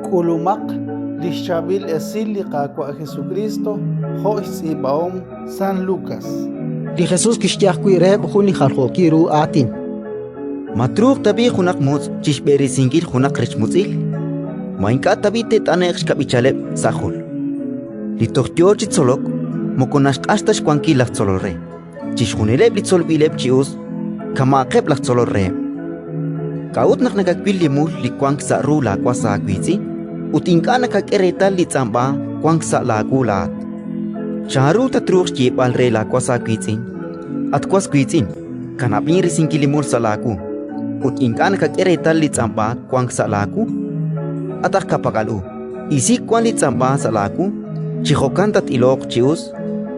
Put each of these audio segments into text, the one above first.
K'ulumaq li xchaab'il esil li Qaawa' Jesukriist jo' xtz'iib'ahom San Lukas. Li Jesus kixye ajwi' reheb' jun li jaljookil ru aatin: Ma truuq tab'i' junaq mutz' chi xb'eresinkil junaq rech mutz'il? Ma ink'a' tab'i' te't'ane'q xkab'ichaleb' sa' jul? Li toj yo chi tzolok moko naxq'ax ta xwankil laj tzolol re. Chixjunileb' li tzolb'ileb' chi us kama'aqeb' laj tzolol reheb'. K'a'ut naq nakawil li mul li wank sa' ru laawas aawiitz'in ut ink'a' nakak'e reetal li tz'amb'a wank sa' laawu laa'at? Chanru tatruuq xyeeb'al re laawas aawiitz'in: «At was wiitz'in, kanab'in risinkil li mul sa' laawu», ut ink'a' nakak'e reetal li tz'amb'a wank sa' laawu? At aj ka'pak'al u, isi wan li tz'amb'a sa' laawu, chi jo'kan tat-iloq chi us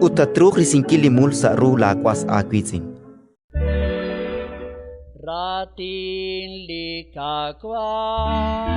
ut tatruuq risinkil li mul sa' ru laawas aawiitz'in. Raatin li Qaawa'.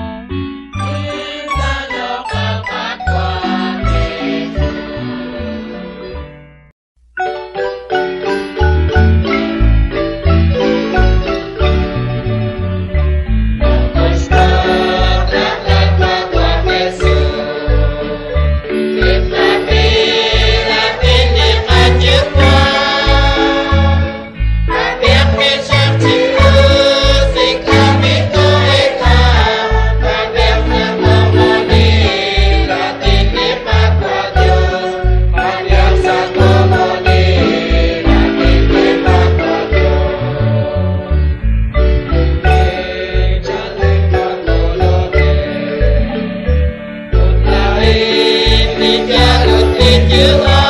You.